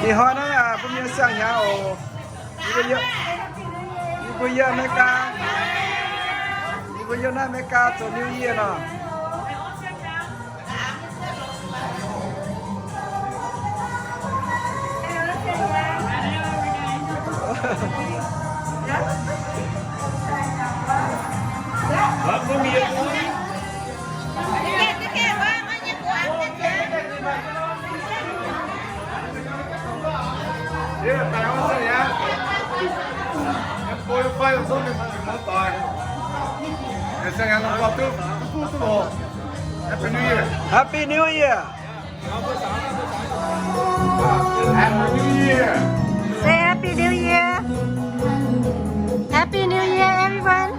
Ih hnoi naaiv mbuo mienh siang-hnyangx oc. Yie mbuo yiem America, yie mbuo yiem naaiv America zoux New Year nor. Happy New Year. Happy New Year. Say Happy New Year. Happy New Year, everyone.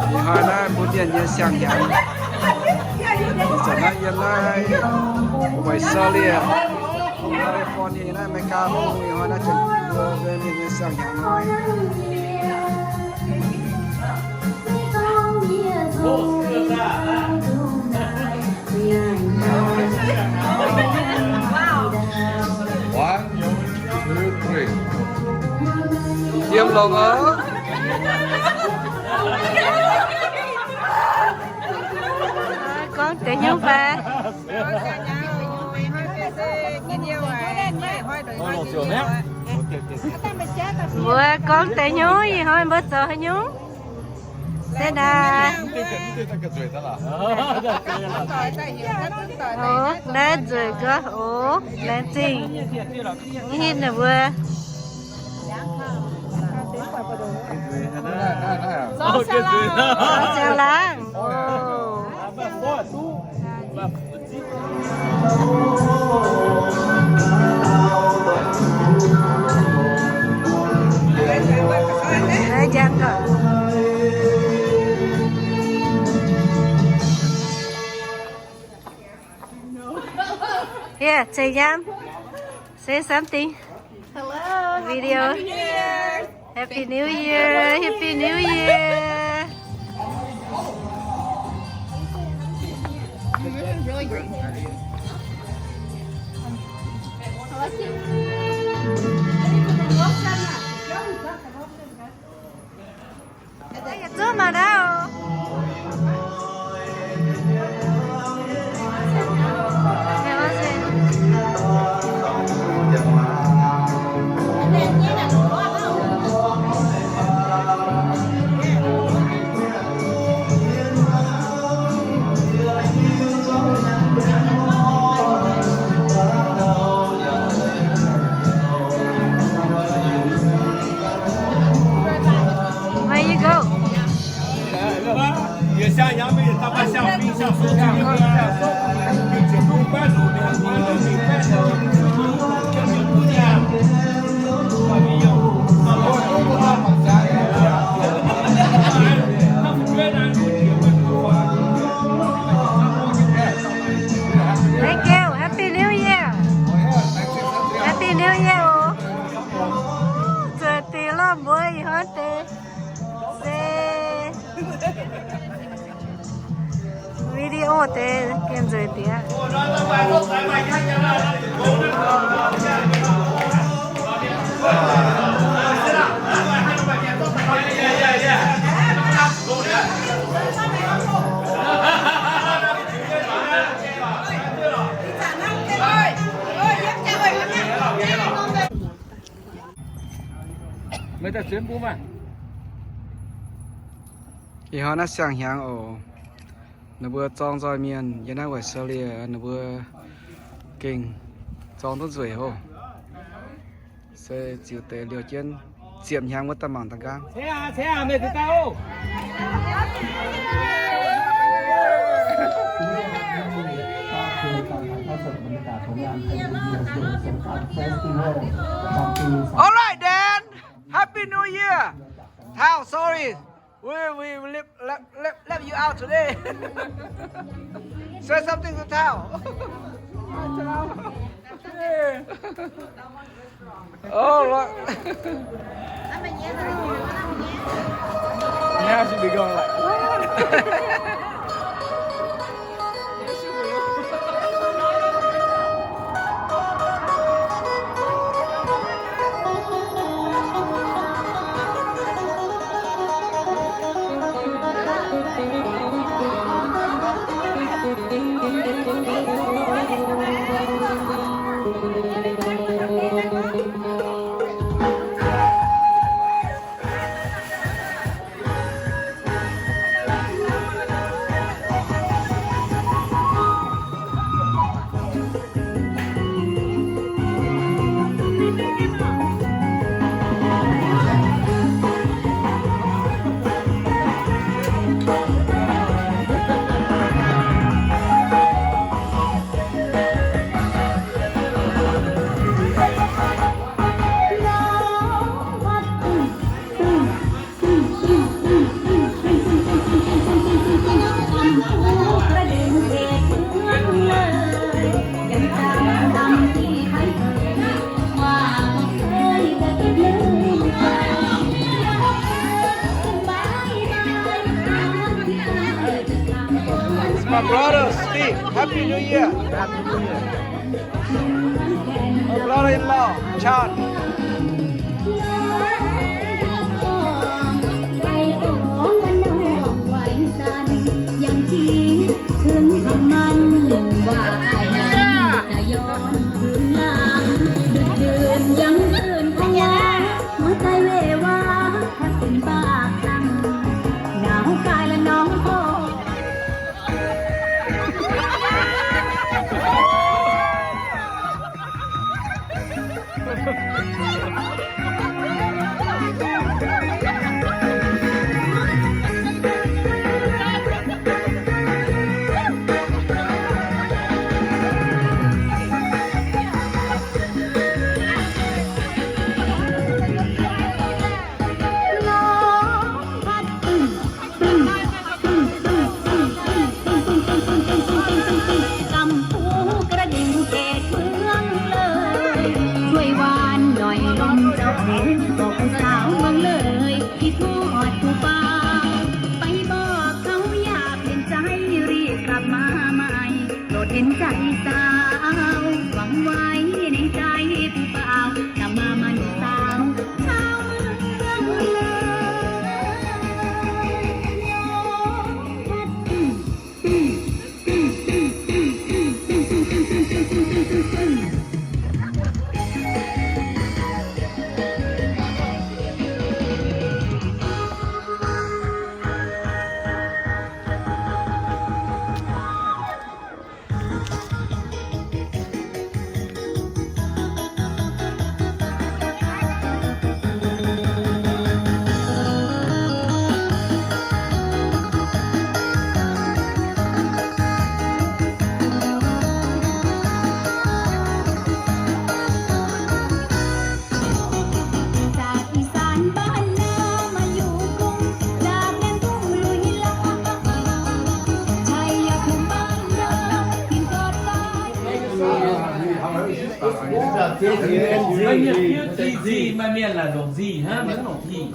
Ih hnoi naaiv mbuo mienh nyei siang-hnyangx, zanc naaiv yiem naaiv Australia, California naaiv America, ih hnoi naaiv zanc mbuo mienh nyei siang-hnyangx hnoi. One, two, three. Yiem longx oc. Gorngv deix nyungc fai? Mbuo gorngv deix nyungc, ih hnoi mbuo zoux haaix nyungc? Se naaic. Oc, naaiv nzueic gaax oc, laengz zingh. Ih hnoi mbuo Zoux siang-laangh. Oc. Naaiv njang gaax. Here, Cei Yam, say something. Hello, happy Video. New Year. Happy New Year. Happy New Year. This is really great. I like it. Zuov mangc gaax oc. Where you go? Thank you. Happy New Year. Happy New Year oc. Zueiz dingc lorh mbuo ih hnoi deix se video deix gengh nzueic diex. Meih daaih zuonx bun maah. Ih hnoi naaiv siang-hnyangx oc. Ninh mbuo zorng nzoih mienh yiem naaiv Australia, ninh mbuo gengh zorng duqv nzueic hov. Se ziux deix liouh jienv ziepc hnyangx wuov daaih mangc da'nqaang. All right then. Happy New Year. How, sorry. We, we left, left, left, left you out today. Say something to Tao. Oh, look. Now she be going like, It's my brother, Steve. Happy New Year. Happy New Year. My brother-in-law, John.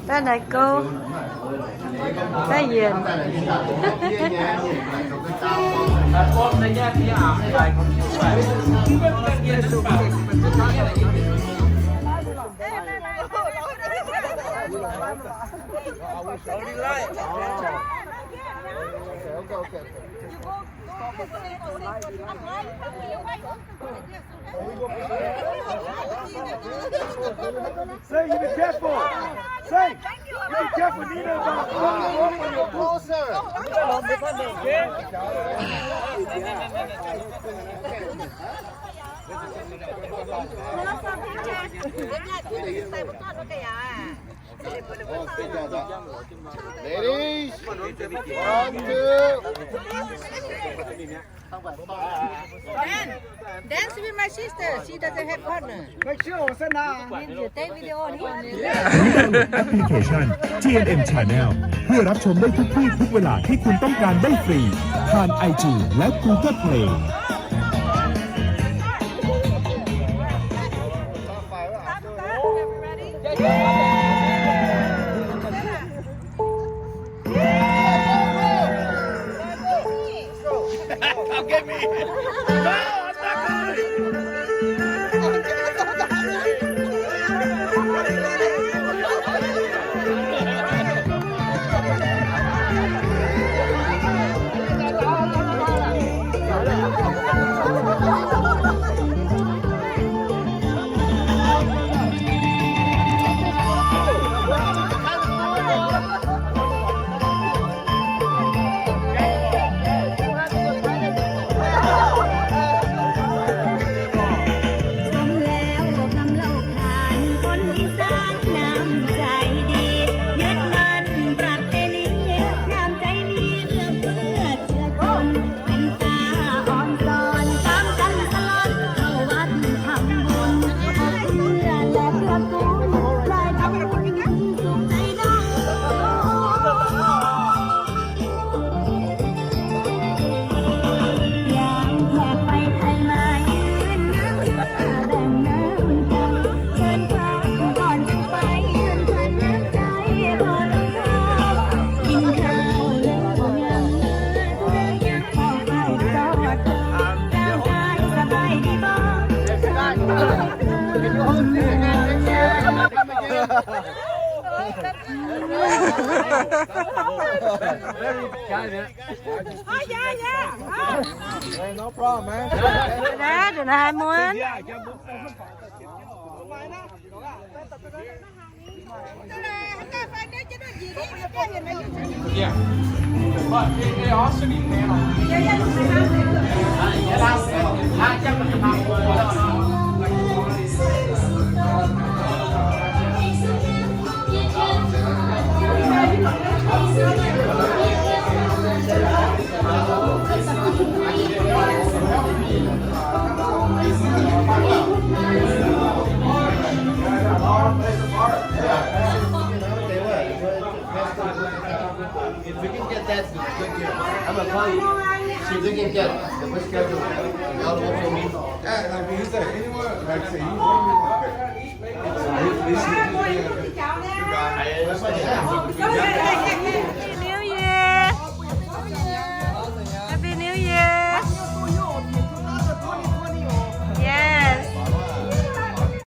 Daaih naaic gouv. Daaih yienc. Say, you be careful. Say, you be careful. Nina, closer. Ladies, one, two. Dance, dance with my sister. She doesn't have partner. Make sure, Hosanna. You take video on here. This application ทีเอ็นเอ็ม Channel เพื่อรับชมได้ทุกที่ทุกเวลาที่คุณต้องการได้ฟรี ผ่าน ไอจี และ Google Play. Come get me. No, I'm not going. Very kind, man. Hey, no problem, man. Dah, dah, dah, muôn. Yeah. But they, they also need panels. If we can get that, good deal. I'm gonna call you. See if we can get the first schedule. Y'all work for me. Yeah, like, he said, anyone, like, say, you want me to